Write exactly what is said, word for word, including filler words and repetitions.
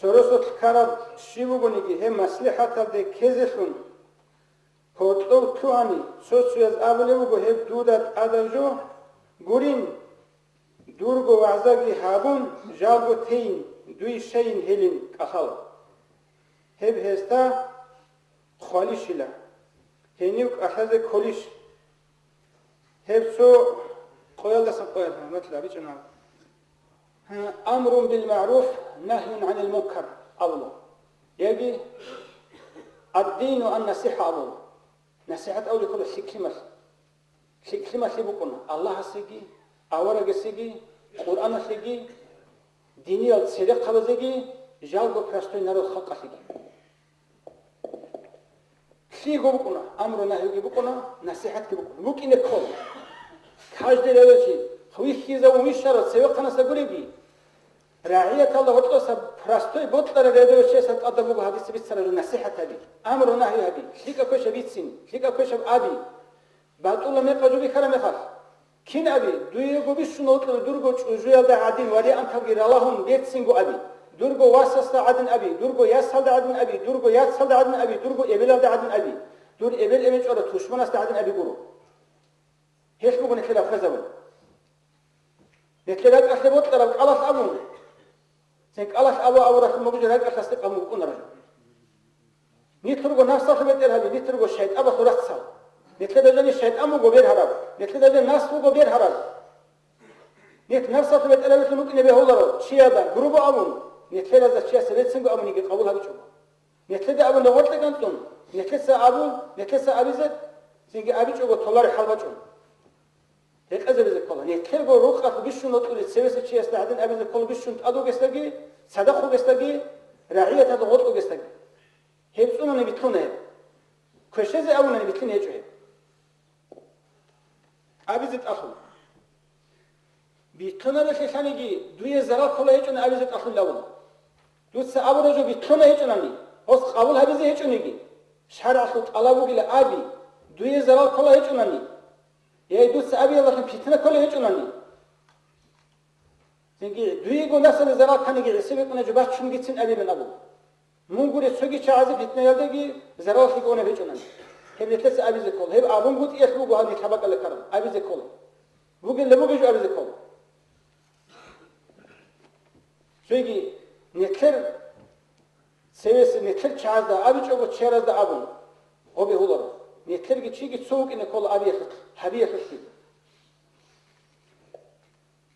Цо росулъ ккараб щиб бугониги, гьеб маслихӀаталде ккезелъун гьоркьов лъугьани, цо-цояз абулеб буго, гьеб дуда тӀадаб жо гурин, дурго вагӀзаги гьабун, жалго тейин, дуй щайин гьелин кӀалъала. Гьеб гьесда хъвалищила, гьенив кӀалъазе кколищ? Гьеб цо къоялдасан къоялъ гьаматлъи абичӀана. Амрун бил магӀруф, нагьюн гӀанил мункар абула. Яги ад-дину ан-насихӀа абула. НасихӀат абулеб ккола лъикӀлъималъ. ЛъикӀлъималъи букӀуна Аллагьасеги, аварагасеги, Къуръаналъеги, диниял церехъабазеги, жалго простой народ халкъалъеги. Лъиго букӀуна, амру-нагьиги букӀуна, насихӀатги букӀуна. БукӀине ккола. Каждый ревечи, вихьизавун вищарав цевехъанасда гуреги, рагӀияталда гьоркьоса простой бокьарав рядовичиясда тӀадаб буго гьадиса бицараб жо насихӀат гьаби, амру-нагьи гьаби, лъикӀаб квешаб бицин, лъикӀаб квешаб аби. БатӀула мекъаб жо бихьараб мехалъ, кин аби, дуего бищун вокьулев дурго чӀужуялда гӀадин варианталги ралагьун берцинго аби, дурго васасда гӀадин аби, дурго ясалда гӀадин аби, дурго яцалда гӀадин аби, дурго эбелалда гӀадин аби, дур эбел-эмен чӀварав тушманасда гӀадин аби гуро. Гьелъ буго нилъер ахирзабун. Нилъер ракӀалъе бокьараб кӀалалъ абун. Цин кӀалалъ абу абуралъун буго жо ракӀалъасде къабул букӀунараб жо. Нилъ руго нафсалъул бетӀергьаби, нилъ руго шайтӀабалъул рацал. Нилъеда жани шайтӀан буго бергьараб, нилъеда жани нафс буго бергьараб. Нилъ нафсалъул бетӀергьабилъун рукӀине бегьуларо, чияда грубо абун, нилъеразда чиясе берцинго абуниги къабул гьабичӀого. Нилъеда абуна гъоркье кӀанцӀун, нилъеца абу, нилъеца абизе, цинги абичӀого толаре хӀал бачӀун. Гьекъезабизе ккола. Нилъерго рукъалъ бищун вокьулев цевеса чиясда гӀадин абизе ккола бищун тӀад вугесдаги, цадахъ вугесдаги, рагӀияталда гъоркь вугесдаги. Гьеб цӀунани битлъуна гьеб. Квешезе абунани битлъине гьечӀо гьеб. Абизе тӀалъула. Битлъунарелъе лъаниги, дуе зарал ккола гьечӀони абизе тӀалъула абула. Дуца абураб жо битлъуна гьечӀонани, гьос къабул гьабизе гьечӀониги, шаргӀалъул тӀалаб бугила аби, дуе зарал ккола гьечӀонани, яй дуца абиялдалъун питна ккола гьечӀонани. Цинги дуего нафсалда зарал кканиги гӀисабикъуна жо бачунгицин абилан абу. Мун гуре цоги чагӀазе питнаялдаги зараллъи кӀунеб гьечӀонани. Гьеб нилъеца абизе ккола. Гьеб абунгутӀиялъ буго гьаб нилъ гьаб бакӀалда ккараб. Абизе ккола. Бугелла бугеб жо абизе ккола. Цоги нилъер цевеса нилъер чагӀазда абичӀого чияразда абун, гъобе гьуларо. Нилъерги чиги цо вукӀине ккола абиялъухъ, гьабиялъухъги.